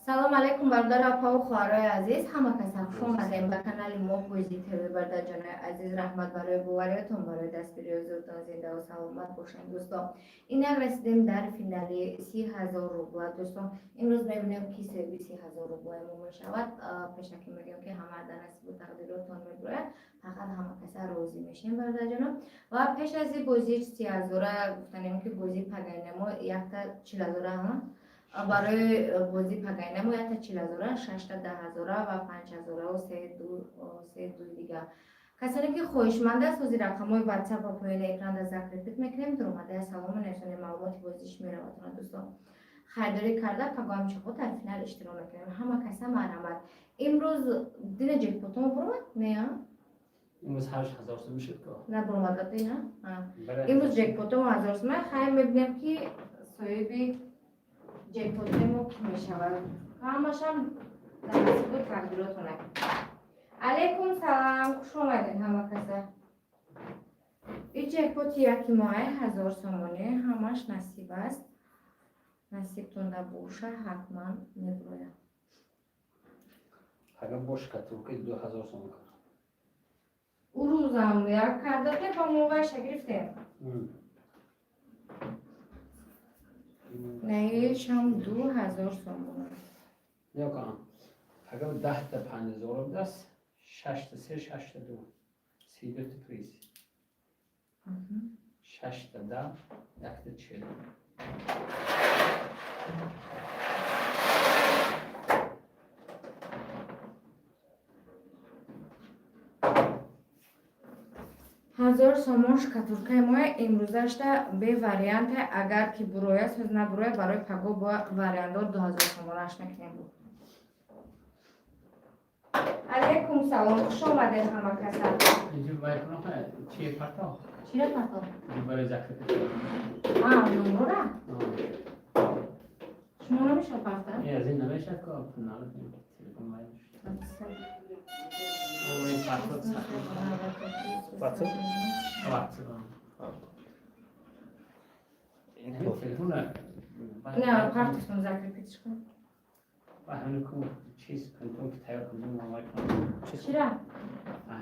Салом алейкум, бародару апаву хоҳарои азиз, ҳама каса хуш омадем ба канали мо Бозӣ ТВ. Бародарҷонои азиз, раҳмат барои бовариётон, барои дастгириёи зуртон, зиндаву саломат бошед, дӯстон. Инак, расидем дар финали 30 000 рубла. Дӯстон, имрӯз мебинем, ки соҳиби 30 000 рублаи мо мешавад. Пешакӣ мегӯем, ки ҳама дар насибу тақдиротон мебирояд, фақат ҳама каса розӣ мешем, бародарҷонон. Ва пеш аз ин бозии 30 000-а гуфтанем, ки бозии пагайнамо якта 40 000-а барои бозии пагайнамо якта 40 000-а, шашта 10 000-а ва 5000-аву се ду дигар. Касоне ки хоҳишманд аст, ҳозир рақамҳои ватсап ва поёни экранда закрепить мекунем, дуромада салому нависонем, маълумоти бозиш меравад. Дӯстон, харидорӣ карда, пагоҳам чиқо дар финал иштирок мекунем. Ҳама каса марҳамат. Имрӯз дина ҷекпотомо буромад, не? Имрӯз 8000 сум мешуд ко. На, буромада дина. Имрӯз ҷекпотомо 1000 сум. Хайр, мебинем, ки соҳиби ҷекпотои мо кӣ мешавад. Ҳамашам дар насибу тақдиротона. Алейкум салам, хуш омадед ҳама каса. И ҷекпоти яки моҳаи 1000 сомонӣ, ҳамаш насиб аст. Насибтонда боша, ҳатман мебирояд. Пага бо шкатулка 2000 сом кард. Ӯ рӯзам як карда, ба мо вайша гирифтем. Наишам 2000 сомон аст. Нёкан. Пага 10-та 5000 будаст, шашта се, шашта ду. 32-та приз. Шашта 10, якта 40. 1000 сомон шкатулкаи моя имрӯзашта бе варианте, агар ки бурояд, соз набурояд, барои паго бо вариантдор 2000 сомонаш мекунем. Алейкум салом, хуш омадед ҳама каса. Инҷо вай кунам, чи парто? Чира парто? Барои закрепить. А, номрора? Шумо намешавад парта? Не, аз ин намешавад ко, телефон вай мешавад. Ой, парто. WhatsApp? WhatsApp. Ин ҳамин телефона. Не, партофтон, закрепить кун. Ба ҳамин ку чиз кунтон ки тайёр кунем, вай кунам. Чира?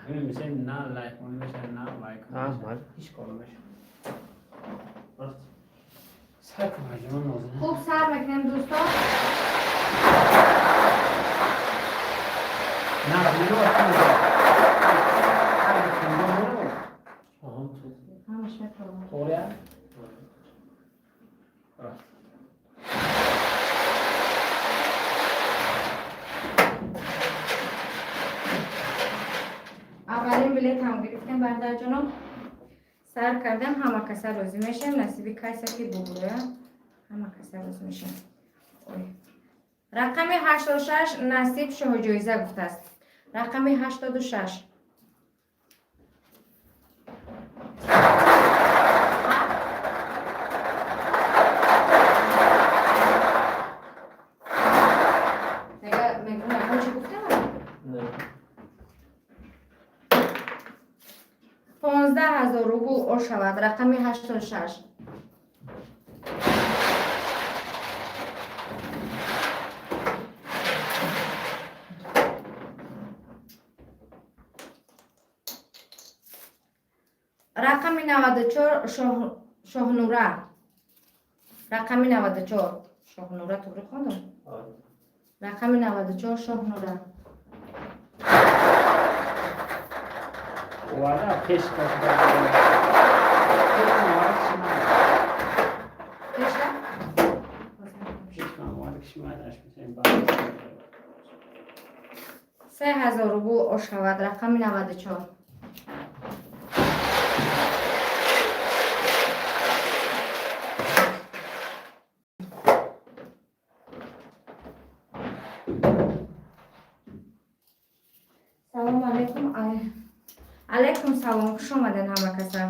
Ҳамин мисал на лайк мешавад, на лайк. Мал. Ҳеҷ кор намешавад. Сар кун, ҳаҷмон нозина. Хуб, сар мекунем, дӯстон. На, меравад. Ҳар меравад. Аҳа, ту. Ҳамаш метавонам. Тоғрия? Рост. Аввалин билетам гирифтем, бародарҷоном. Сар кардем, ҳама каса розӣ мешавем. Насиби касе ки бубурӯя, ҳама каса розӣ мешавем. Ой. Рақами 86 насиб шоҳҷоиза гуфтааст. Рақами 86. Мегӯям, чӣ гуфтам? Не. 15 000 рубл ошавад. Рақами 86. Рақами 94, Шоҳнура. Рақами 94, Шоҳнура. Туғри хондам? Рақами 94, Шоҳнура. Оварда пеш Пеша. пеш оварда ки шимааш мисал. 3000 рубл ошавад. Рақами 94. Салому алейкум. Алейкум салом, хуш омадед ҳама каса.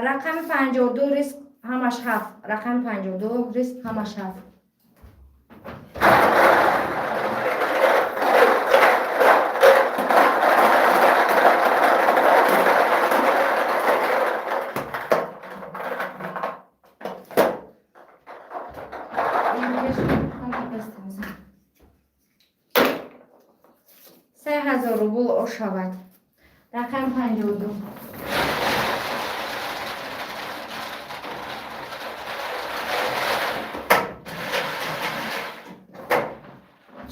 Рақами 52, риск ҳамаш ҳафт. Рақами 52, риск ҳамаш ҳафт. 3000 рубл ошавад. Рақами 52.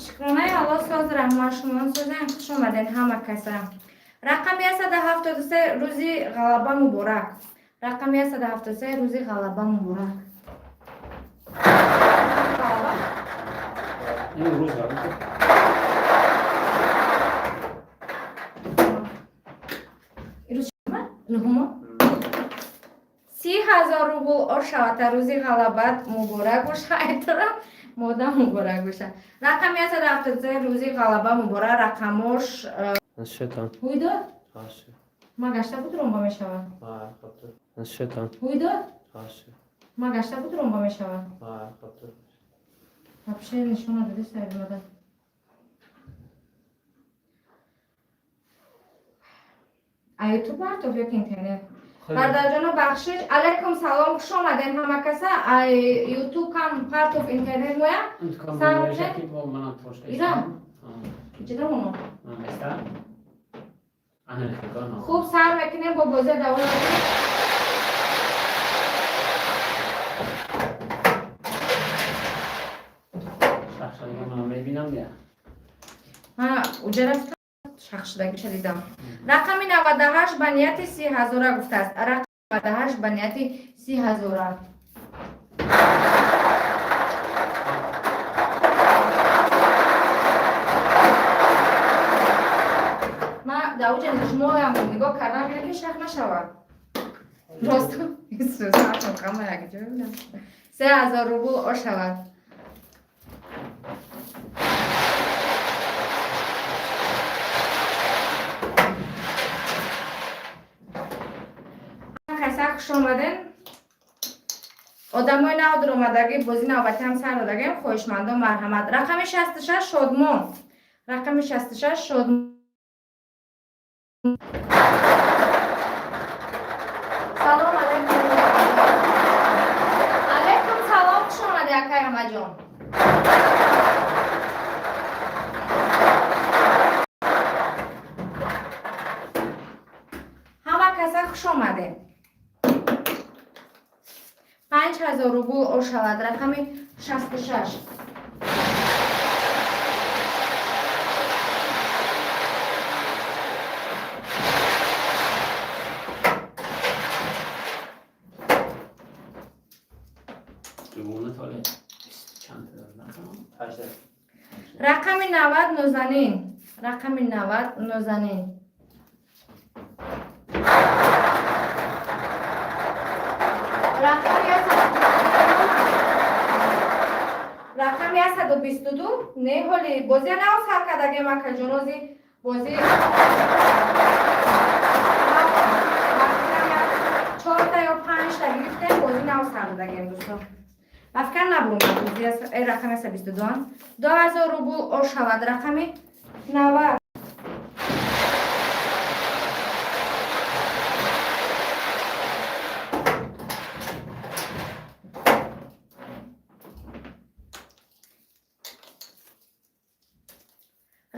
Шукронаи Аллоҳ, соз, раҳмат, шумон созем. Хуш омаден ҳама каса. Рақами 173, рӯзи ғалаба муборак. Рақами 173, рӯзи ғалаба муборак. Ғалаба? Ин рӯз ғалаба. Ирӯз чима? Нуҳумо? 30 000 рубл ошавата. Рӯзи ғалабат муборак боша, айтарам мода муборак боша. Рақами 173, рӯзи ғалаба муборак. Рақамош Шетан. ҳуйдод? Аше. Ма гашта буд, ромба мешавад. Шетан. Ҳуйдод? Аше. Ма гашта буд, ромба мешавад. Вообще нишона доди сайбимада. А ютуб партов ё ки интернет? Бародарҷоно, бахшиш. Алайкум салом, хуш омадем ҳама каса. Ай ютуб кам партов, интернет моя. Ира. Иҷода моно. Хуб, сар мекунем бо бозия, давом мекунем. Мебинам я. Ма уҷа рафтам, шахшудагиша дидам. Рақами 98 ба нияти 30 ҳазора гуфтааст. Рақами 98 ба нияти 30 ҳазора. Ма дар уҷа шумоям нигоҳ кардам, ки шах нашавад. Просто ҳама якҷо бинам. 3000 рубл ошавад. Каса хуш омаден. Одамои нав дуромадагӣ, бози навбатӣ ҳам сар додагем. Хоҳишмандон, марҳамат. Рақами 66, Шодмон. Рақами 66, Шодмон. Салом алайкум. Алайкум салом, хуш омади, акай Аҳмадҷон. Ҳама каса хуш омадем. 5000 рубл ошавад. Рақами 66. Дугона толе чанд та? Рақами 90, Нозанин. Рақами 90, Нозанин. Рақами 122. Не, ҳоли бозия нав сар кардагем, акаҷонози. Бози чорта ё панҷта гирифтем, бози нав сар додагем, дӯстон. Ба фикр набурмад бози. Рақами 122, 2000 рубл ошавад. Рақами 90.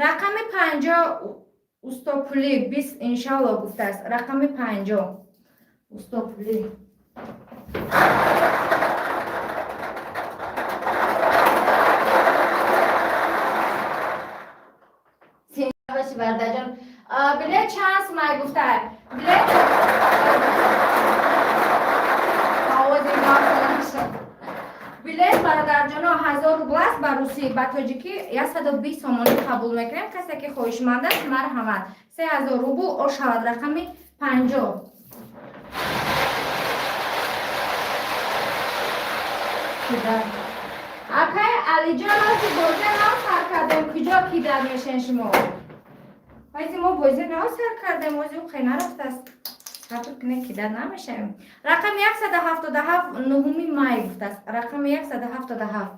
Рақами 50, Устопулӣ, 20 иншалло гуфтааст. Рақами 50, Устопулӣ. Боши, бародарҷон. Билет чанд сумай гуфта? Билет овози шуд. Билет, бародарҷоно, 1000 рубл аст ба русӣ, ба тоҷикӣ 120 сомонӣ қабул мекунем. Касе ки хоҳишманд аст, марҳамат. 3000 рубл ошавад. Рақами 50. Кидар. Акай Алиҷон, ози бозия нав сар кардем, куҷо кидар мешен шумо? Ози мо бозия нав сар кардем, ози ӯ хе нарафтааст. Сабр кунед, кидар намешавем. Рақами 177, 9 май гуфтааст. Рақами 177.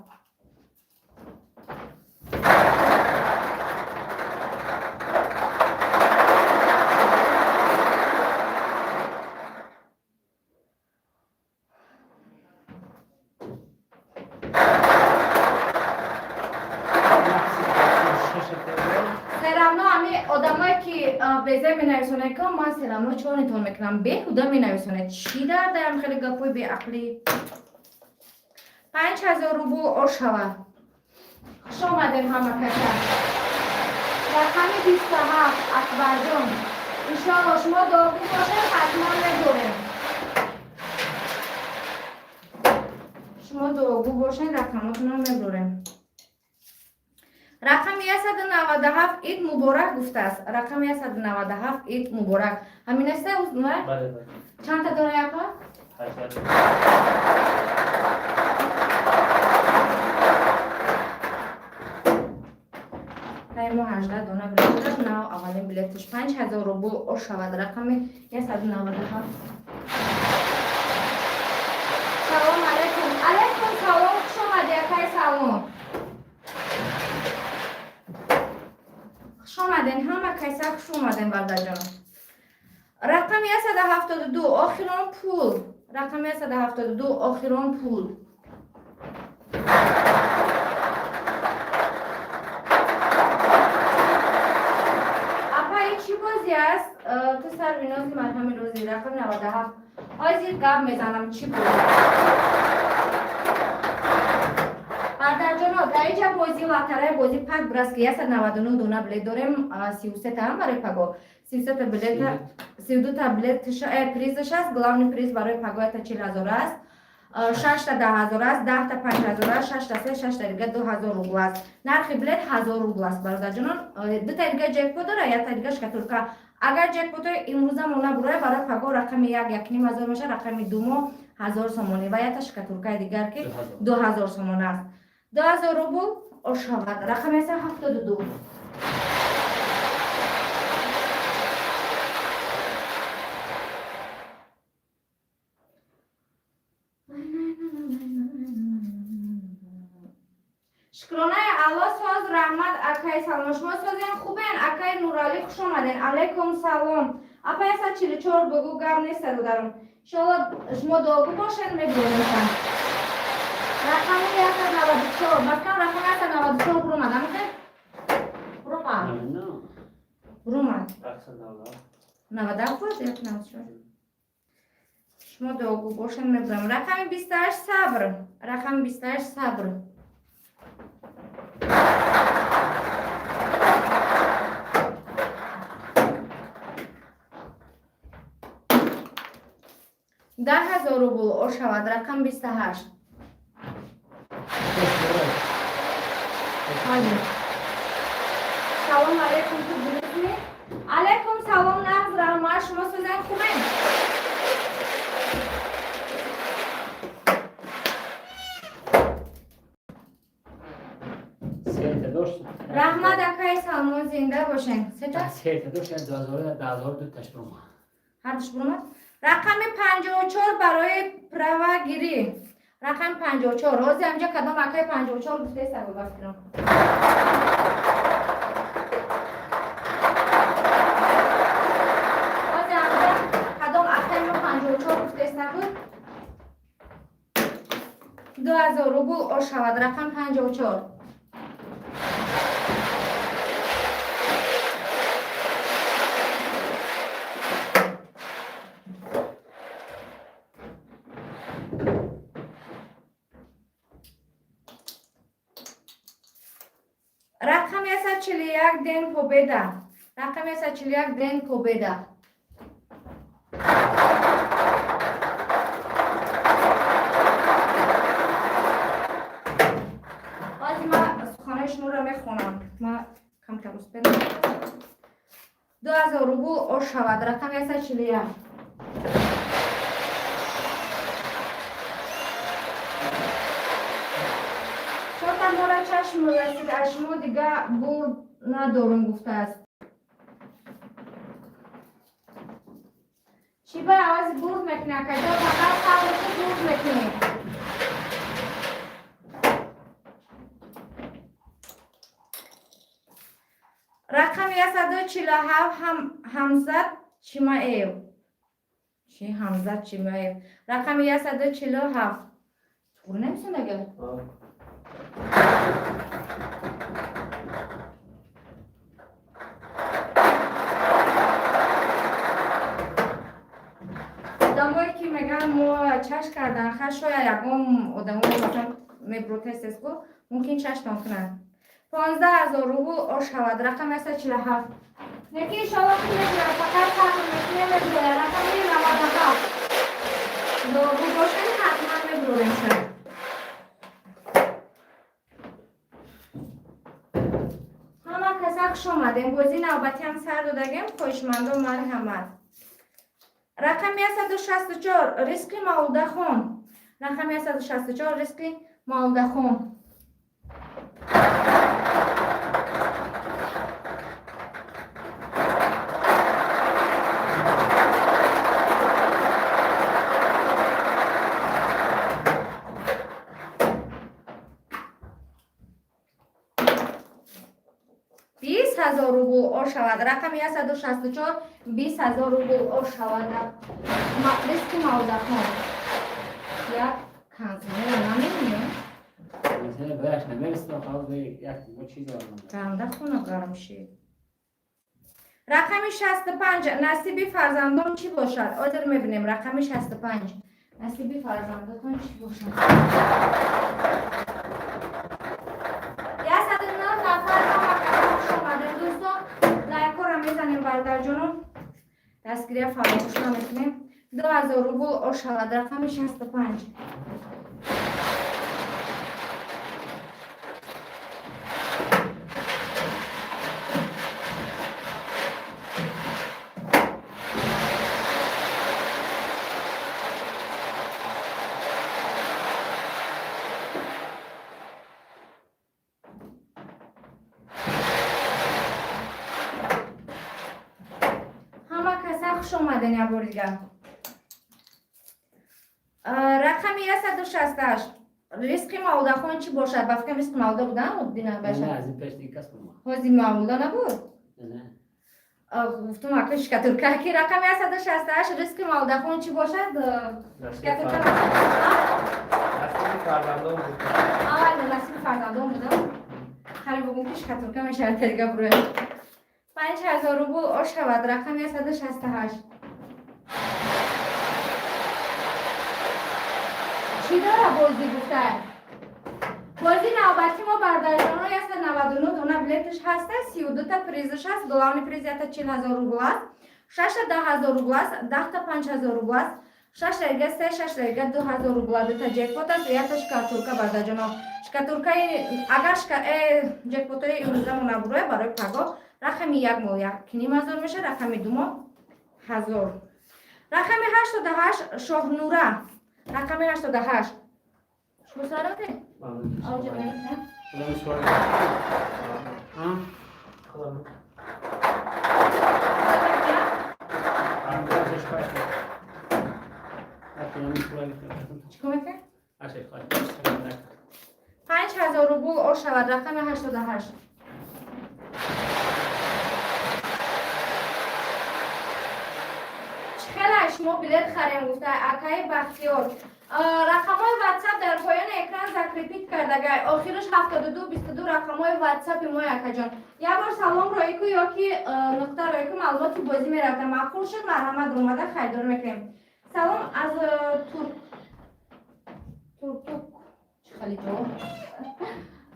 Все равно ами одам Беза менависонед, ки ман серамно чонитон мекунам. Беҳуда менависонед. Чӣ дардаям хеле гапҳои беақлӣ? 5000 рубл ошава. Хуш омадем ҳама каса. Рақами 27, Акбарҷон. Иншоалло, шумо дуогӯ бошед, ҳатман медорем. Шумо дуогӯ бошед, рақамотонро медорем. Рақами 197, ид муборак гуфтааст. Рақами 197, ид муборак. Ҳамин аста? Бале, бале. Чандта дора, япа? 8. Мо 18 дона билет дорад. Нав аввалин билеташ 5000 рубл ошавад. Рақами 197. Салом алейкум. Алейкум салом, хуш омади, акай Салом. Хуш омаден ҳама кайса, хуш омаден, бардаҷон. Рақами 172, охирон пул. Рақами 172, охирон пул. Апа, ин чӣ бозӣ аст? Ту сарвинози марҳами рӯзи. Рақами 97. Ҳозир гап мезанам, чӣ бозӣ. Бардарҷоно, дар инҷа бозӣ лотарея, бозӣ пак бураст, ки 199 дона билет дорем, 33 ам барои паго. 33 билета, 32 билет призаш аст. Главный приз барои паго ята 40 000 аст. Шашта 10 000 аст, 10-та 5000 аст, шашта се, шашта дига 2000 рубл аст. Нархи билет 1000 рубл аст, бародарҷонон. Дута дига ҷекпот дора, якта дига шкатулка. Агар ҷекпотои имрӯза мо набурая, барои паго рақами як 1500 меша, рақами думо 1000 сомонӣ ва якта шкатулкаи дигар, ки 2000 сомон аст. 2000 рубл ошавад. Рақами аста 72. Шукронаи Алло, соз, раҳмат, акай Салом. Шумо созен, хубен, акай Нуралӣ, хуш омаден. Алайкум салом. Апа, 144 бугу, гап нест, додарум. Иншоалло, шумо дуогӯ бошед, мебиёмешам. Рақами 194, бакам рақами 194 бурумад, амихе? Бурумад. Бурумад. 97 буд, як 94. Шумо дуогӯ бошед, мебурам. Рақами 28, сабр. Рақами 28, сабр. 10 000 рубл ошавад. Рақам 28. Ҳозир. Салом алейкум, ту дурустми? Алейкум салом, нағз, раҳмат. Шумо сӯзан, хубен? Сета дошт. Раҳмат, акай Салмон, зинда бошен. Сета? Сета дошт, 2000, 10 000 дуташ бурма. Ҳардуш бурумад. Рақами 54 барои правагирӣ. Рақами 54. Ҳозир ҳамҷа кадом акай 54 гуфтест, ба фикрам. Ҳозир ҳамҷа кадом акай мо 54 гуфтест набуд? 2000 рубл ошавад. Рақам 54. Рақами 141, День Победа. Рақами 141, День Победа. Ҳозир ман суханои шуморо мехонам. Ман камтар успел. 2000 рубл ошавад. Рақами 141. Чорта мора чашм расид, аз шумо дига бурд надорум гуфтааст. Чӣ ба авази бурд мекунӣ, акаҷон? Фақат қабрки бурд мекунӣ. Рақами 147, Ҳамзат Чимаев. Чӣ Ҳамзат Чимаев? Рақами 147. Туғри намисон агар? меган мо чаш кардан, ха, шояд ягон одамо масалан мебротестеску, мумкин чаштон кунанд. 15 000 рубл ошавад, рақами 147. Неки иншолло ки мегирад, фақат сабр мекунем, мебирояд. Рақами 97 дору бошад, ҳатман мебурорем шояд. Ҳама каса хуш омадем. Бозӣ навбатиам сар додагем, хоҳишмандон, марҳамат. Рақами 164, ризқи Мавлудахон. Рақами 164, ризқи Мавлудахон. 20 000 рубл ошавад. Рақами 164, 20 000 рубл ошавад. Ризқи Мавлудахон. Як консилера намебинем. مثلا باش نمیرسه خلاص یک ما چیزی آرمان. Ганда хона гарм шид. Рақами 65, насиби фарзандон чӣ бошад? Ҳозир мебинем. Рақами 65, насиби фарзандотон чӣ бошад? 109 нафар, ҳама каса хуш омадем, дӯстон. Лайкҳоро мезанем, бародарҷонон, дастгирия фаромӯш намекунем. 2000 рубл ошавад, рақами 65. Ҳама каса хуш омаден як бор дигар. Рақами 168, ризқи Мавлудахон чӣ бошад? Ба фикрам, ризқи Мавлуда будан дина. نه از این پیش دیگه کس ما. Ҳозир Мавлуда набуд. نه. Гуфтум, ака, шкатулка ки. Рақами 168, ризқи Мавлудахон чӣ бошад? Шкатулка. Насиби фарзандон буд. Аввал насиби фарзандон будам. Хали бугум ки шкатулка мешавад, дига буроя. 5000 рубл ошавад, рақами 168. Чӣ дора бозӣ гуфта? Бозӣ навбати мо, бародарҷоно, 199 дона билеташ ҳаста, 32 та призаш ҳаст. Главный приз ята 40 000 рубл аст, шашта 10 000 рубл аст, 10 та 5000 рубл аст, шашта дига се, шашта дига 2000 рубла, дута ҷекпот аст, ята шкатулка. Бародарҷоно, шкатулкаи агар ҷекпотои имрӯзамо набуроя, барои пагоҳ рақами як мо 1500 мешавад, рақами ду мо ҳазор. Рақами 88, Шоҳнура. Рақами 88. Шумо сароте? Авҷа мекунам. خودم سوال ها. خودم. ارزش خواهش. حتی همین سوال. Чикор мекунед? اشش خواهش. 5000 рубл ошавад, рақами 88. Чӣ хеле шумо билет харем гуфта, акаи Бахтиёр. Рақамҳои ватсап дар поёни экран закрепить кардагай, охираш 72 22, рақамҳои ватсапи мо. Акаҷон, як бор салом роику ё ки нуқта роику, маълумоти бозӣ мерафта. Маъқул шуд, марҳамат, омада харидор мекунем. Салом аз Турк Туртук. Чӣ хеле ҷо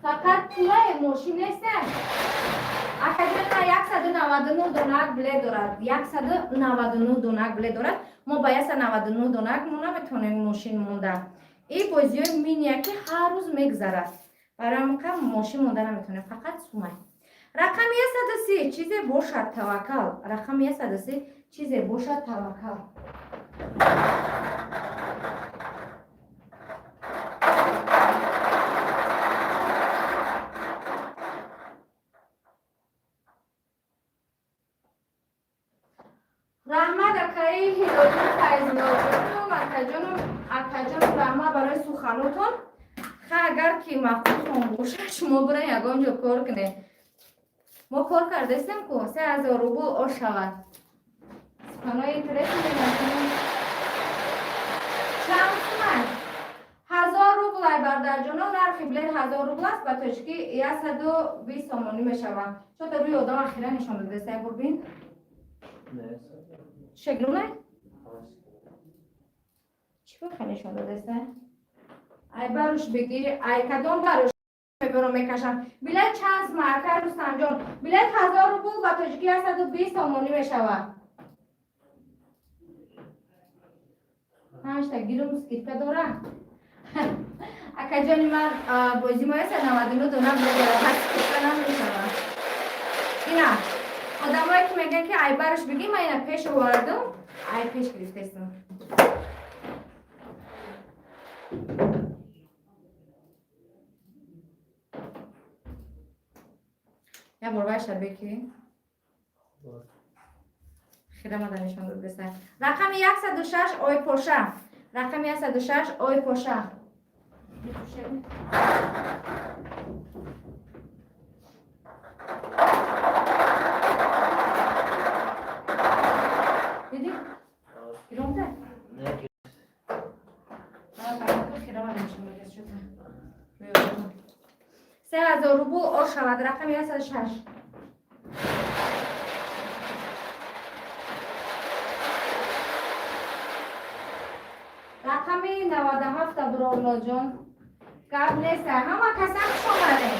фақат пулае, мошин неста. Акаҷон, 199 донак билет дорад, 199 донак билет дорад. Мо ба 199 донак мо наметавонем мошин монда. И бозиҳои миния ки ҳар рӯз мегузарад, барои ҳамин мошин монда наметавонем, фақат сумай. Рақами 130, чизе бошад, таваккал. Рақами 130, чизе бошад, таваккал. Раҳмат, акаи Ҳилолӣ Файзуллоҷонум, акаҷонум, акаҷонум, раҳмат барои суханотон. Ха, агар ки маъқултон бошад, шумо бирен ягон ҷо кор кунед. Мо кор кардастем ку. 3000 рубл ошавад. Суханои интереси мекунем. Чанд сумай? 1000 рубл ай, бардарҷоно, нархи билет 1000 рубл аст, ба тоҷикӣ 120 сомонӣ мешавад. Чота рӯи одам ахира нишон дадаст, як бор бин. Шеглуна? Чӣ кор нишон дадаста? Ай баруш бигӣ, ай кадом баруш мебарам мекашам. Билет чанд сма, акай Рустамҷон? Билет 1000 рубл, ба тоҷикӣ 120 сомонӣ мешавад. Панҷта гирум скидка дора. Акаҷони ман, бозӣ мо 199 дона билет дорад, пас скидка намешавад. Ина одамое ки мегӯянд, ки ай баруш бигӣ, ман ина пеш овардум, ай пеш гирифтестам. Як бор вайша беки. Хирамада нишон дод беса. Рақами 106 ойпоша. Рақами 106 ойпоша. Дидӣ? Гиромда? Не. Хирама нишон дод шуда. 3000 рубл ош шавад. Рақами 106. Рақами 97 Аброрноҷон. Гап нест, ҳама каса хуш омадем.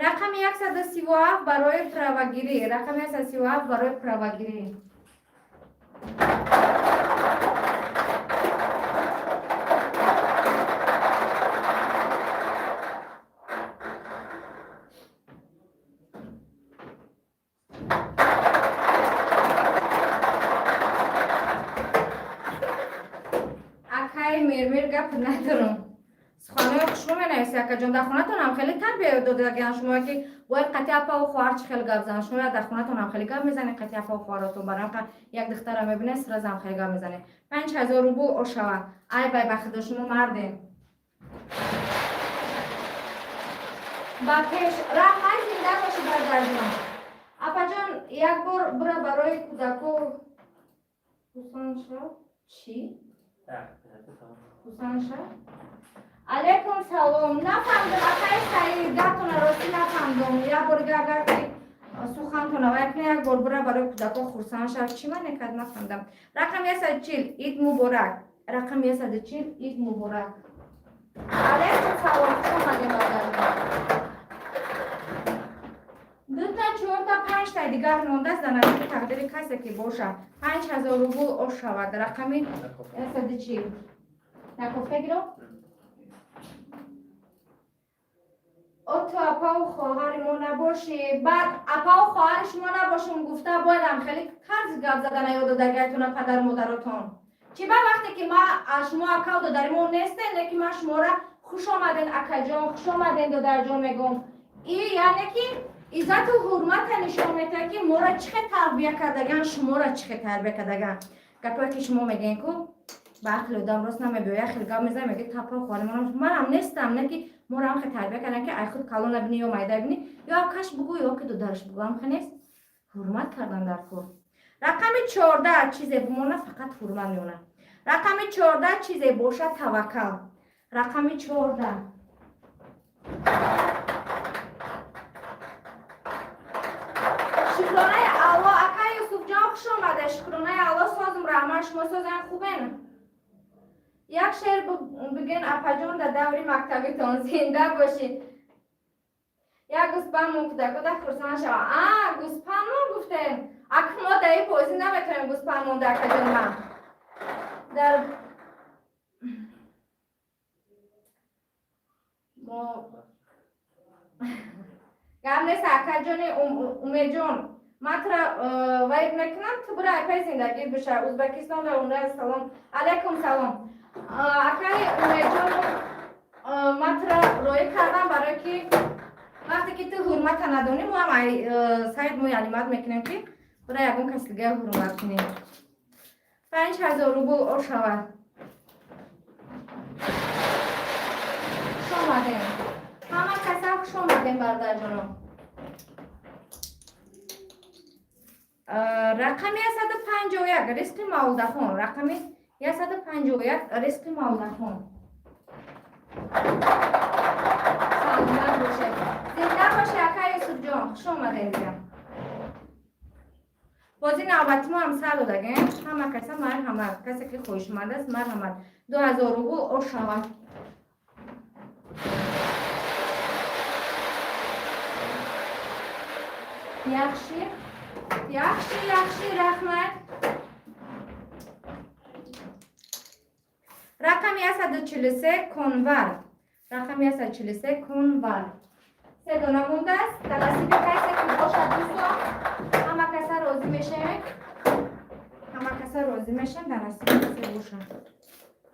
Рақами 137 барои правагирӣ. Рақами 137 барои правагирӣ. Акай Мирмир, гап надорам. Суханои хушрӯ менависи, акаҷон. Дар хонатонам хеле тарбия додагиан шумо, ки бояд қатъи апаву хоҳар чӣ хел гап занад. Шумо дар хонатонам хеле гап мезанед қатъи апаву хоҳаротон. Барои як духтара мебинед, сразу ам хеле гап мезанед. 5000 рубл ошава. Ай бай, ба худо, шумо мардем. Ба пеш раҳмат, зинда бошӣ, бародарҷон. Апаҷон, як бор бура барои кӯдако хусан шав. Чӣ? Хусан шав? Алейкум салом. Нафаҳмдам, акай Саид, гапона ростӣ нафаҳмдам. Як бор агар ки сухантона вай кунед, як бор бура барои кӯдако хурсанд шав. Чӣ мане кард, нафаҳмдам. Рақами 140, ид муборак. Рақами 140, ид муборак. Алейкум салом, хуш омадем, бародарҷон. Дута, чорта, панҷта дигар мондааст, дар насиби тақдири касе ки бошад. 5000 рубл ош шавад. Рақами 140. Накофта гиро? О, ту апаву хоҳари мо набошӣ, баъд апаву хоҳари шумо набошум гуфта, боядам хеле қарзи гап задана ёд додагиятона падару модаротон. Чӣ ба вақте ки ма шумо акаву додари мо нестем, лекин ман шуморо хуш омаден, акаҷон, хуш омаден, додарҷон мегӯм. И яъне ки иззату ҳурмата нишон медиҳад, ки моро чӣ хел тарбия кардаган, шуморо чӣ хел тарбия кардаган. Гапое ки шумо мегӯен ку, ба ақли одам рост намебиёяд. Як хел гап мезанад, мегӯяд тапро хоҳари мо манам нестам, не ки моро ҳам хел тарбия кардан, ки ай худ калон набинӣ ё майда бинӣ, ё акаш бугӯ, ё ки додараш бугӯ, ҳам хел нест. Ҳурмат кардан дар кор. Рақами 14, чизе бимона, фақат ҳурмат мемонад. Рақами 14, чизе бошад, таваккал. Рақами 14. Шукронаи Алло, акай Юсуфҷон, хуш омада. Шукронаи Алло, созум, раҳмат, шумо созан, хубен? Як шеър бигӯен, апаҷон, дар даври мактабитон. Зинда бошӣ. Як гӯспанд мон, кӯдакода хурсанд шава. А гӯспанд мон гуфтем, ак мо дар ин бозӣ наметавонем гӯспанд монда, акаҷон. Ман дар мо гап нест, акаҷони Умедҷон. Ман тура вайб мекунам, ту бура акаи зиндагӣ биша. Узбекистон ва умра, салом алайкум, салом, акаи Умедҷон. Ман тура роӣ кардам, барое ки вақте ки ту ҳурмата надонӣ, мо ҳам сайд мо ялимат мекунем, ки бура ягон каси дига ҳурмат кунем. 5000 рубл ошавад. Хуш омадем, ҳама каса хуш омадем, бародарҷоно. Рақами 151, ризқи мавлудахон. Рақами 151, ризқи мавлудахон. Омадем, бозӣ навбати мо ҳам сар додагем. Ҳама каса марҳамат, касе ки хоҳишманд аст, марҳамат. 2000 рубл ошавад. Yaxshi, yaxshi, yaxshi, rahmat. Рақами 143, Конвар. Рақами 143, Конвар. Се дона мондааст. Дар насиби касе ки бошад, дӯстон, ҳама каса розӣ мешавем. Ҳама каса розӣ мешавем, дар насиби касе бошад.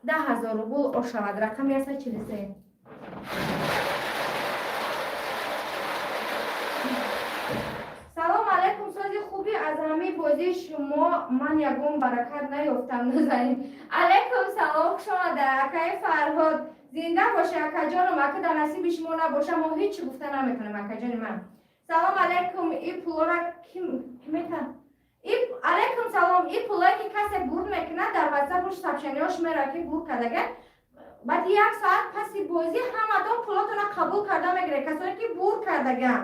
10 000 рубл ошавад. Рақами 143. Салом алайкум, сози хуби, аз ҳамаи бозии шумо ман ягон баракат наёфтам, нозанин. Алайкум салом, хуш омада, акаи Фарҳод. Зинда боша, акаҷонум, ака дар насиби шумо набоша, мо ҳеҷ гуфта наметонем, акаҷони ман. Салом алайкум, и пулора ки мета? Алайкум салом, и пулое ки касе бурд мекунад, дар ватсапуш сообщениёш мера, ки бурд кардага. Баъд як соат паси бозӣ ҳаматон пулотона қабул карда мегиред, касоне ки бурд кардаган.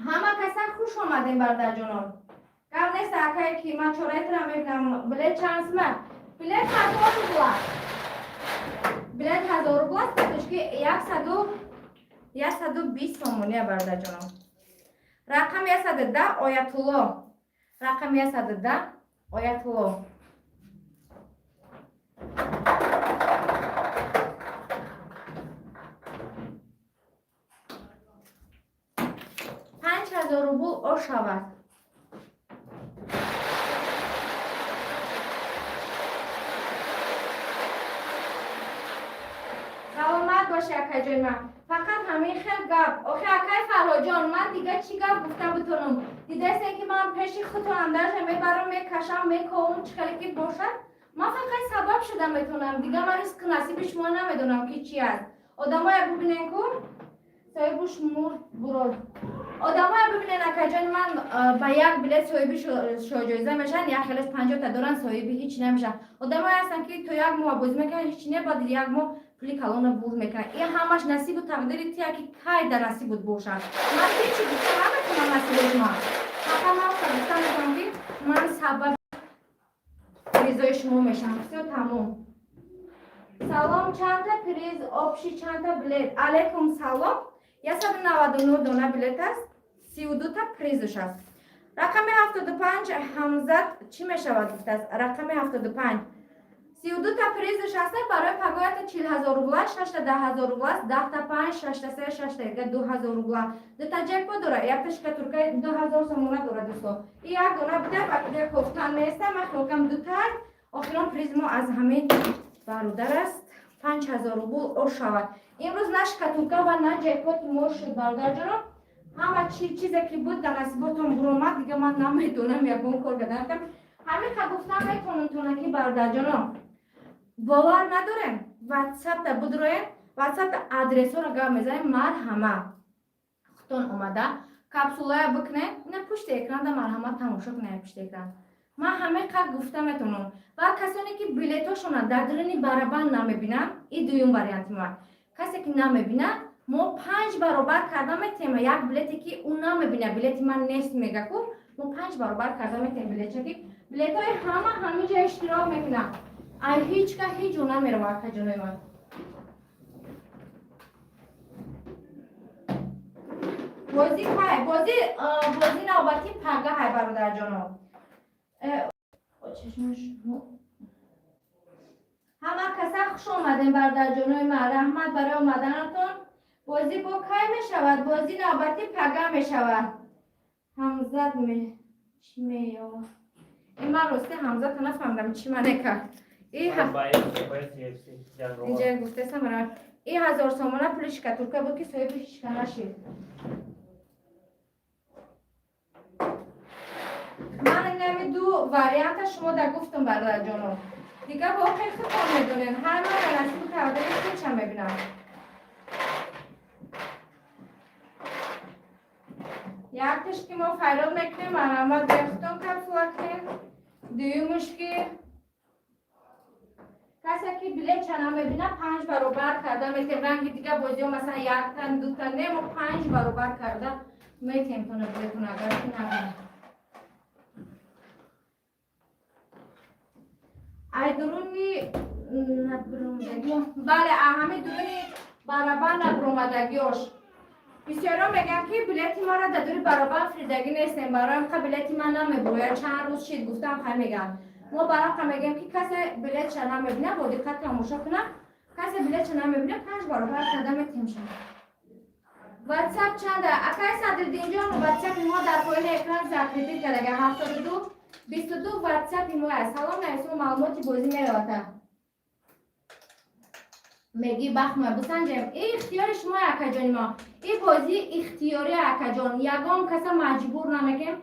Ҳама каса хуш омадем, бародарҷонон. Гап нест, акае ки ман чораитра мебинам. Билет чанд сима? Билет 1000 рубла. Билет 1000 рубла аст, карточки 120 сомония, бародарҷонон. Рақами 110, Оятулло. Рақами 110, Оятулло. 5000 рубл ошавад. Саломат боши, акаҷои ман. Фақат ҳамин хел гап. Охи, акаи Фарҳодҷон, ман дига чӣ гап гуфта бутонам? Дидастем, ки ман пеши худтонам даже мебарам, мекашам, мековам, чӣ хеле ки бошад. Ман фақат сабаб шуда метавонам. Дига ман ризқи насиби шумо намедонам, ки чӣ аст. Одамоя бубинен ку, соҳибуш мурд, бурод. Одамоя бубинен, акаҷони ман, ба як билет соҳиби шоҳҷоиза мешаванд, як хелеш 50-та доранд, соҳиби ҳеҷ намешаванд. Одамое ҳастанд, ки то як моҳ бозӣ мекунанд, ҳеҷ не, баъд як моҳ пули калона бурд мекунанд. Ин ҳамаш насибу тақдири тия, ки кай дар насибут бошад. Ман ҳечи гуфта наметавонам насиби шумо. Фақат ман гуфта метавонам, ки ман сабаб ризои шумо мешавам. Всё, тамом. Салом, чанда приз, общий чанда билет? Алайкум салом. 199 дона билет аст, 32-та призш аст. Рақами 75, Ҳамзат, чӣ мешавад гуфтааст. Рақами 75. 32-та призш аст, барои пагоята 40 000 рубла, шашта 10 000 рубла аст, 10-та панҷ, шашта се, шашта яка 2000 рубла. Дута ҷекпот дора, якта шкатулкаи 2000 сомона дора, дӯсто. И як дона буда, ба кофтан места, ман хелкам дута. Охирон приз мо аз ҳамин бародар аст. 5000 рубл ошавад. Имрӯз на шкатулка ва на ҷекпоти мо шуд, бародарҷонон. Ҳама чизе ки буд, дар насиботон буромад, дига ман намедонам ягон кор кардан. Ҳамин қа гуфтам метавонам тона, ки бародарҷонон, бовар надорем, ватсапта будроем, ватсапта адресҳоро гап мезанем, марҳамат, худтон омада капсулая бикунем. Ина пушти экранда, марҳамат, тамошо кунем пушти экран. Ман ҳамин қа гуфта метавонам. Ва касоне ки билетҳошона дар даруни барабан намебинанд, и дуюм варианти ма, касе ки намебинад, мо панҷ баробар карда метиҳем. Як билете ки ӯ намебинад, билети ман нест мега ку, мо панҷ баробар карда метиҳем билетча, ки билетҳои ҳама ҳаминҷа иштирок мекунанд. Ай ҳеҷ ка ҳеҷ ҷо намерава, акаҷонои ман. Бозӣ кай? Бозӣ навбати пагаҳай, бародарҷоно. Чашмаш ҳама каса хуш омадем, бародарҷонои ман, раҳмат барои омаданатон. Бозӣ бо кай мешавад? Бозӣ навбати пага мешавад. Ҳамзат ме чӣ меёва? Ин ман рости Ҳамзата нафаҳмидам, чӣ мане кард. Инҷа гуфтесам, и 1000 сомона пули шкатулка буд, ки соҳиби ҳичка нашид. Ман инами ду варианта шумо да гуфтам, бародарҷоно. Дига воқеи худтон медонед, ҳар ман дар насиби тақдири худша мебинам. Якташ ки мо файрод мекунем, марҳамат, бехудтон капсула кунем. Дуюмуш ки касе ки билетча намебина, панҷ баробар карда метем. Ранги дига бозиҳо, масалан, якта, дута не, мо панҷ баробар карда. Метем тона билетон, агар ки набуд. Ай дуруни набурумдагиё, бале, ҳами дуруни барабан набуромадагиёш. Бисёро мегӯям, ки билети маро дар дури барабан фиридагӣ нестем, барои ка билети ман намебурояд. Чанд рӯз шид, гуфтам, хай, мегӯям, мо бароқа мегӯем, ки касе билетша намебина, бо диққат тамошо кунад. Касе билетша намебина, панҷ баробар карда метемша. Ватсап чанда, акай Садриддинҷон? Ватсапи мо дар поини экран закрепить кардага, 72 22 ватсапи мо аст. Салом нависмо, маълумоти бозӣ меравата. Меги бахма бисанҷем, и ихтиёри шумо, акаҷони мо. И бозӣ ихтиёри, акаҷон, ягон каса маҷбур намекунем.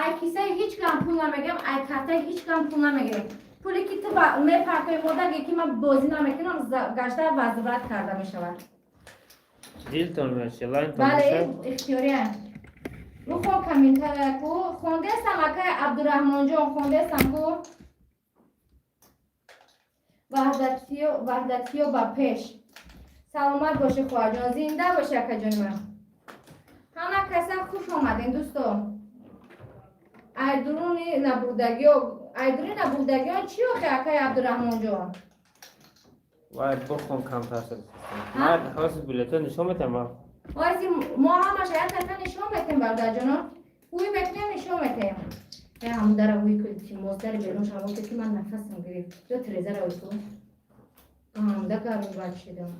Ай кисаи ҳеҷ кам пул намегирем, ай картаи ҳеҷ кам пул намегирем. Пуле ки ту мепартои модаге, ки ман бозӣ намекунам, гашта возврат карда мешавад. Дилтон меши, лайнтон Бале. меша. Ихтиёрия. Бухон комментария ку. Хондестам, акай Абдураҳмонҷон, хондестам ку. Ваҳдатиё, ваҳдатиё ба пеш. Саломат бошӣ, хоҳарҷон, зинда бошӣ, акаҷони ман. Ҳама каса хуш омадем, дӯсто. Айдуруни набурдагиё, айдуруни набурдагиё чӣ охе, акай Абдураҳмонҷон? Вай, бухон камтар шуд. Ман ҳозир билетҳо нишон метам. Ози мо ҳамаша як така нишон метем, бародарҷоно. Ҳуй мекунем, нишон метем. Э, ҳамун дара ҳуй кун, илтимос, дари берун шамо, ки ман нафасам гирифт. Ё тирезара ҳуй кун. Ҳамда гарм бад шидам.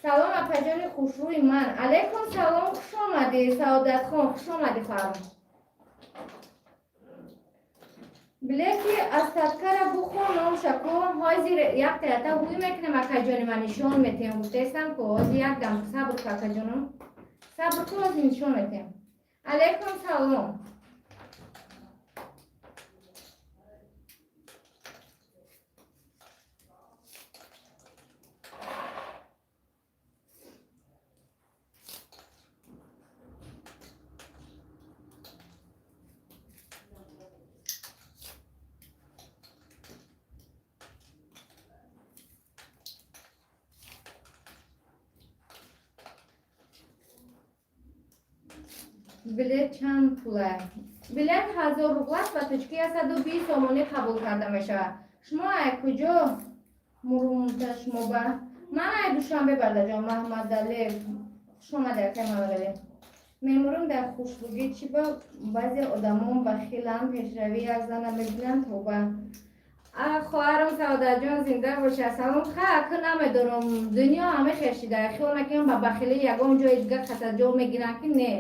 Салом, апаҷони хушрӯи ман. Алайкум салом, хуш омадӣ, Саодатхон, хуш омадӣ, хоҳарам. Билети остаткара бухон, номша ку. Ҳозир як таята ҳуй мекунем, акаҷони ман, нишон метем. Гуфтаистам ку, ҳозир як дам сабр ку, акаҷонам. Сабр ку, ҳозир нишон метем. Алайкум салом. Билет чанд пула? Билет 1000 рубл аст, ба тоҷикӣ 120 сомонӣ қабул карда мешавад. Шумо ай куҷо мурумта шумо ба? Ман ай Душанбе, бардаҷон Маҳмадалиев. Хуш омадед, акай Маҳмадалиев. Мемурум дар хушругӣ, чӣ ба баъзе одамон бахиланд, пешравӣ як зана мебинанд, тоба. Хоҳарам Саодатҷон, зинда бошад. Салом. Ха, ака, намедонам, дунё ҳама хешида. Хиёл мекунам, ба бахилӣ ягон ҷои дигар каса ҷо мегиранд, ки не,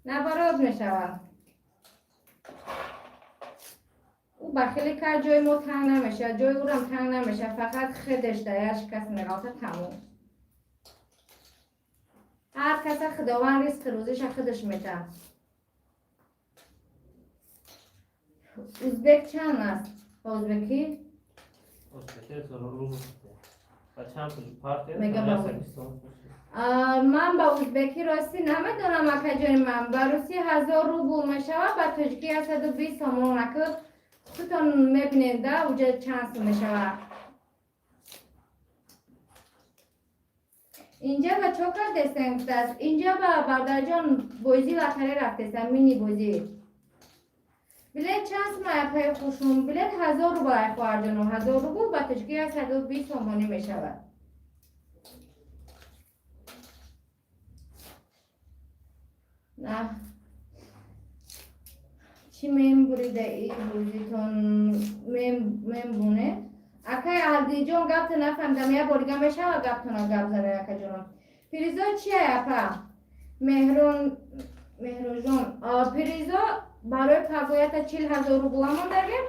наоборот мешавад. Ӯ бахилӣ кард, ҷои мо танг намешавад, ҷои ӯрам танг намешавад, фақат худаш дар як шикаст меғалта, тамом. Ҳар каса Худованд ризқи рӯзиша худаш метаҳад. Узбек чанд аст ба узбекӣ? Ба чанд пул партия? Мега ман ба узбекӣ ростӣ намедонам, акаҷони ман. Ба русӣ 1000 рубл мешавад, ба тоҷикӣ 120 сомон. Ака, худтон мебинед да, уҷа чанд сум мешавад. Инҷа ба чо кардестен, гуфтааст. Инҷа ба бародарҷон бозӣ лотаре рафтестан, мини бозӣ. Билет чанд сум, апаи хушум? Билет 1000 рубл, ай хоҳарҷоно, 1000 рубл ба тоҷикӣ 120 сомонӣ мешавад. На чӣ мембурида и бозитон мембуне? Акай Алдиҷон, гапта нафаҳмидам, як бор дига мешава гаптона гап зане, акаҷонам? Призо чия, апа Меҳрон, Меҳружон? Призо барои пагоята 40 000 рубла мондагем.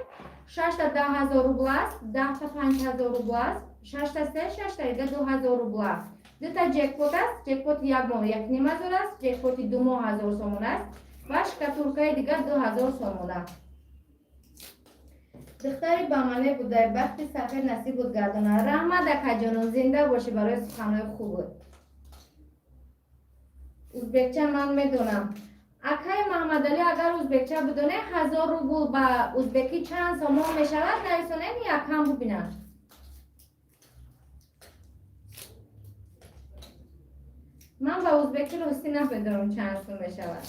Шашта 10 000 рубла аст, 10-та 5000 рубла аст, шашта се, шашта дига 2000 рубла. Дута ҷекпот аст: ҷекпоти як моҳ 1500 аст, ҷекпоти 2 моҳ 1000 сомон аст ва шкатулкаи дигар 2000 сомона. Духтари ба мане будай, бахти сафед насиб буд гардона. Раҳмат, акаҷонум, зинда бошӣ барои суханҳои хуб. Узбекча ман медонам, акаи Маҳмадалӣ. Агар узбекча бидоне, 1000 рубл ба узбекӣ чанд сомон мешавад, нависонем, якам бубинам. Ман ба узбеки ростӣ намедонам, чанд сум мешавад.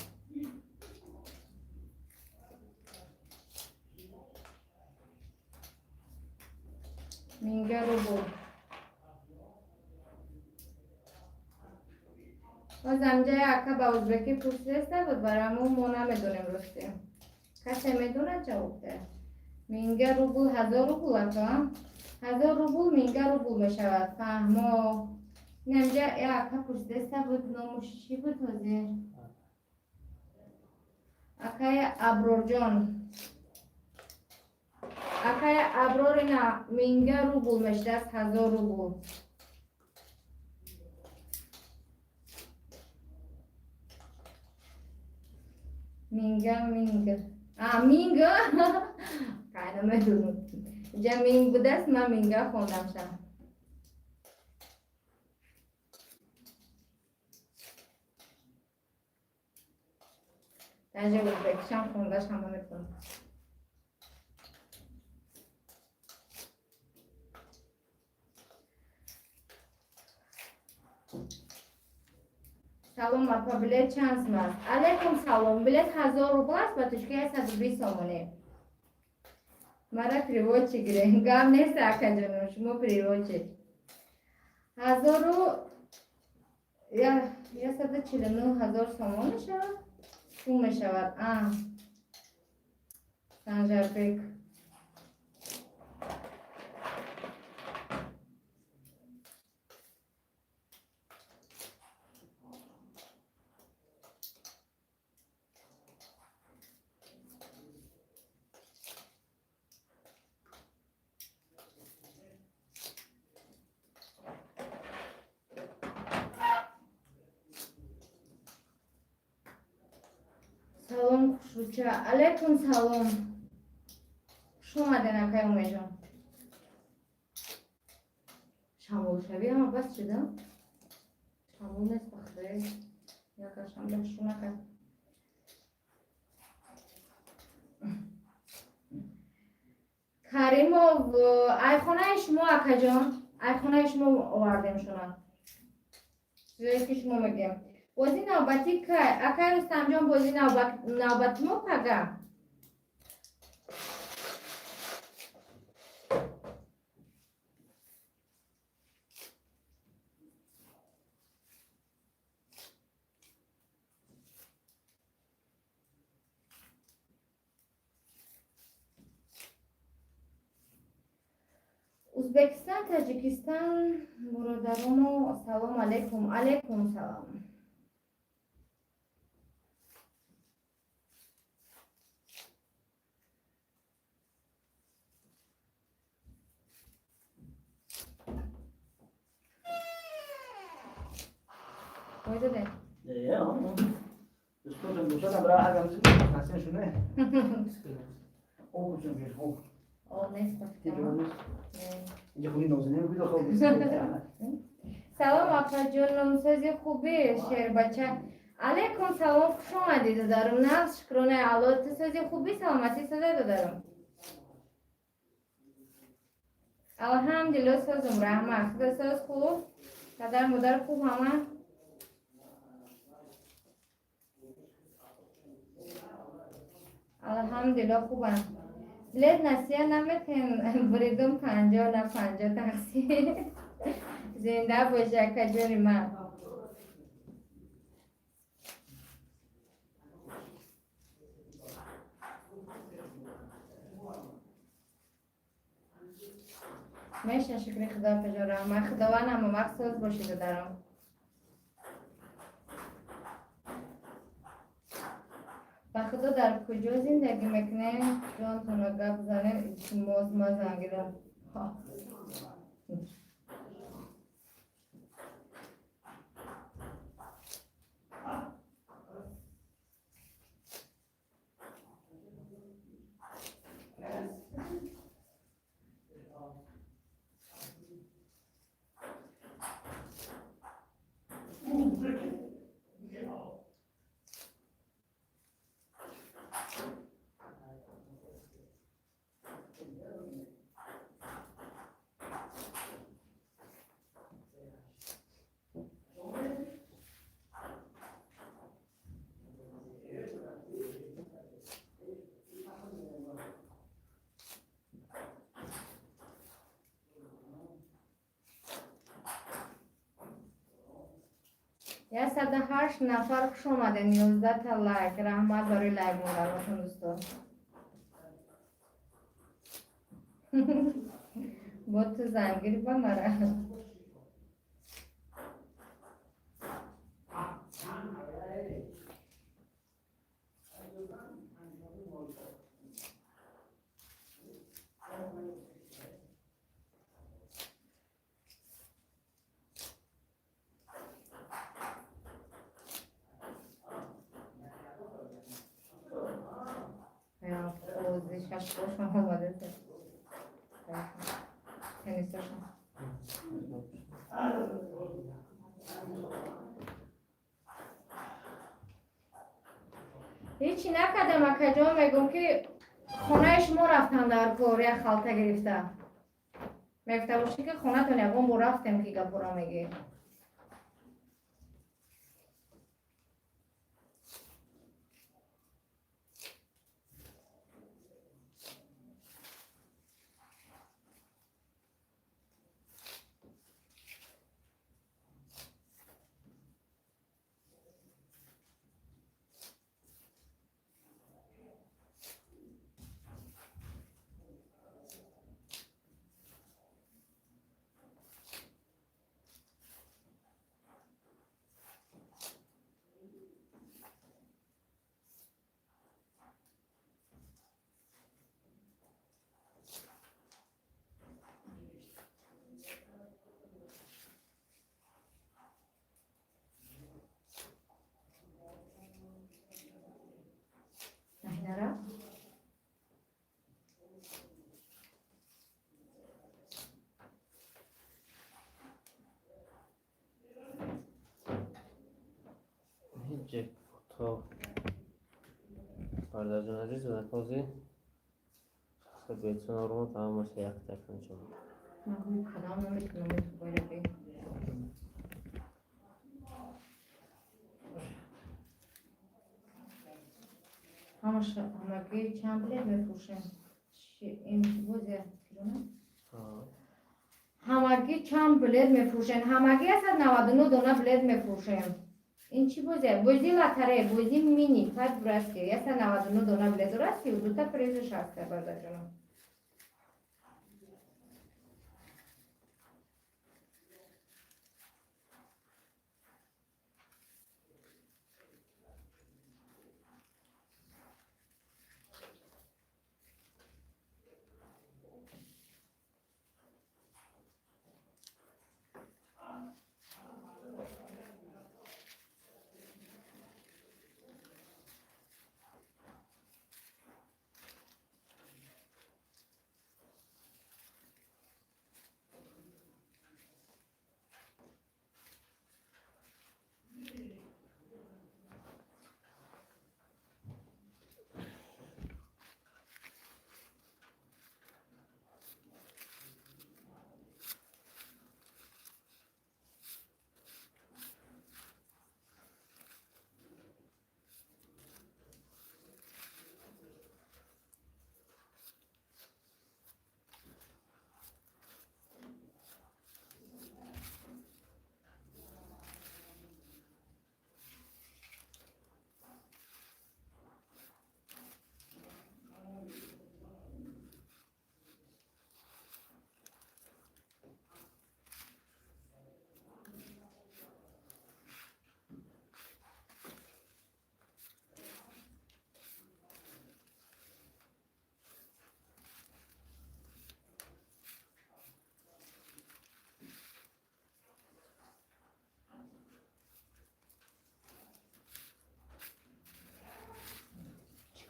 Минга рубл. Боз амҷая ака ба узбекӣ пурсидаста буд, барои мо намедонем ростӣ. Касе медонад, ҷавоб диҳад. Минга рубл 1000 рубл, ака, 1000 рубл минга рубл мешавад. Фаҳмо. Инамҷа ака пурсидаста буд, номуш чӣ буд ҳозир? Акаи Аброрҷон. Акаи Аброр, ина минга рубл мешудааст 1000 рубл. Минга, минга. А, минга? Кай намедонам. Инҷа минг будааст, ман минга хондам ша. Даже узбекишам хондаш ҳама метавонам. Салом, апа, билет чанд сум аст? Алейкум салом. Билет 1000 рубл аст, ба тушки 120 сомонӣ. Мара переводчик гирем. Гап нест, акаҷоном, шумо переводчик. 1149 ҳазор сомон мешавад? Сум мешавад. А. Санжарбек. Салом, хушрӯча. Алейкум салом. Хуш омаден, акай Умеҷон. Шамолшавӣ ҳама бас шуда? Шамол нест, ба худои. Якашам дашу накард. Каримов, айхонаи шумо, акаҷон, айхонаи шумо овардем шуна. Чизое ки шумо мегӯем. Бозӣ навбатӣ кай? Акай Рустамҷон, бозӣ навбати мо пага. Узбекистон, Таҷикистон бародаромо, салом алейкум. Алейкум салом. Ой, Дӯстотон дӯстотон бира ҳагам ҳасин шуне. О, чун беш хуб. О, нест. Инҷа худи нозанин буд, хуб. Салом, апаҷоном, сози хубӣ, шербача. Алейкум салом, хуш омадӣ, додарум. Нағз, шукронаи Алло. Ту сози хубӣ, саломатӣ соза, додарум? Алҳамдулилло, созум, раҳмат. Худо соз, хуб? Падар модар хуб ҳама? Алҳамдулилло, хубам. Билет насия наметем, буридум 50 на 50 тақсим. Зинда боши, акаҷони ман. Меша, шукри худо, апаҷон, раҳмат. Худованд ҳама вақт соз бошӣ, додарам. Ба худо, дар куҷо зиндагӣ мекунем? Ҷонтонро гап занем, илтимос, ман зангирам. 108 нафар, хуш омадем. 11 та лайк. Раҳмат барои лайк монданотон, дӯстон. Бо ту зангир ба мара. Озишаш бошам омадете. Теннисашон. Ҳечи накардам, акаҷон, мегӯм, ки хонаи шумо рафтам, дар кор як халта гирифта. Мегуфта бошӣ, ки хонатон ягон бор рафтем, ки гапора мегӣ. Наҳинара. Ҳеҷ то бародарҷон азиз, ҳозир бетсонаро ҳамаша якта канҷон. Ман кадам наметунам байраби. Ҳамаша ҳамагӣ чанд билет мефурӯшем? Ин бозия кирона? Ҳамагӣ чанд билет мефурӯшем? Ҳамагӣ 199 дона билет мефурӯшем. Ин чӣ бозия? Бозии лотерея, бозии мини, по-братски. 199 дона билет дорад, 32 та призаш ҳаста, бародарҷонам.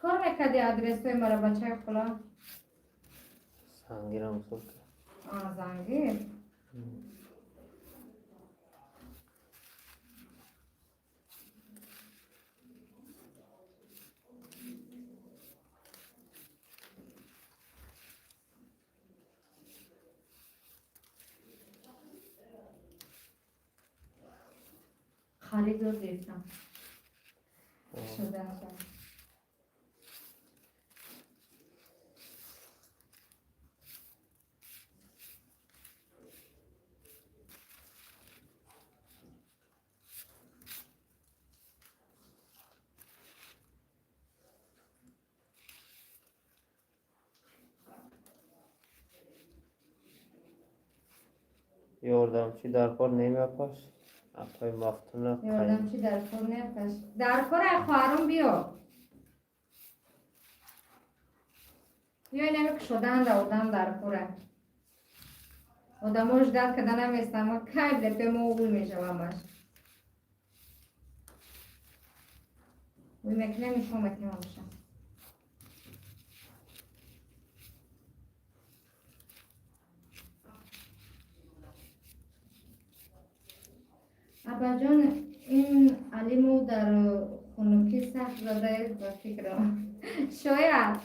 Чикор мекарди адресҳои мара, бачаи хола? Зангирам мисол. А, зангир. Харид ёд гирифтам. Шуда. Ёрдамчӣ дар кор немеапаш. Апаи Мафтуна. Ёрдамчӣ дар кор неапаш. Дар кор ай хоҳарон биё. Ё инами кушодаанда одам дар кора. Одамо ждать карда наместам. Кай билепе мо гул мешавамаш. Гул мекунем, нишон метем ҳамаша. Абаҷон, ин Алимов дар хунукӣ сахт задаед ба фикрам. Шояд.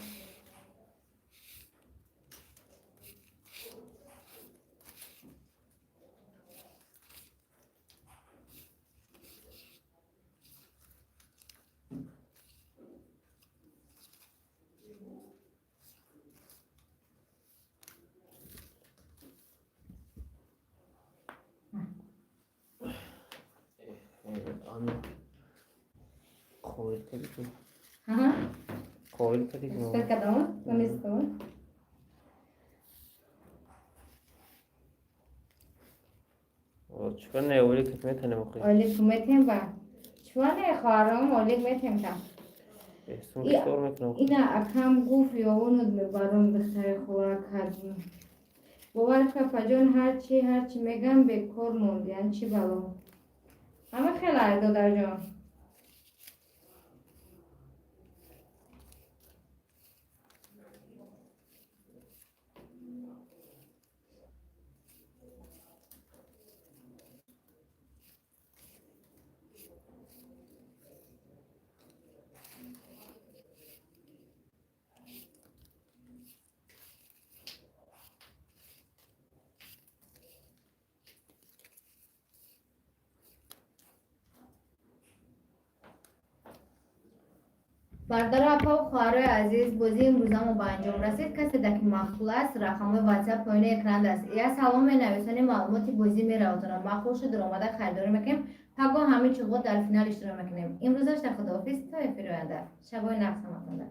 Қоил кардӣ. Ҳа? Қоил кардӣ. Чикор кардам? Тонистам. Чикор не, олик метанем охи. Олик метем ба. Чуа не хоҳарам, олик метем та. Эҳсон чикор мекунам? Ина акам гуфт ёвонуд мебарам духтари хола кардем. Бовар кун апаҷон, ҳарчи мегам бекор мондиян, чӣ бало. Ҳама хеле ай додарҷон. Бародару апаву хоҳарои азиз, бозии имрӯзамо ба анҷом расид. Касе дар ки маъқул аст, рақамҳои ватсап поёни экран аст. Я салом менависонем, маълумоти бозӣ меравотонам. Маъқул шуд, омада харидорӣ мекунем. Пагоҳ ҳамин чуғот дар финал иштирок мекунем. Имрӯзаш да худоҳофиз то эфири оянда. Шабои нағз ҳаматонда.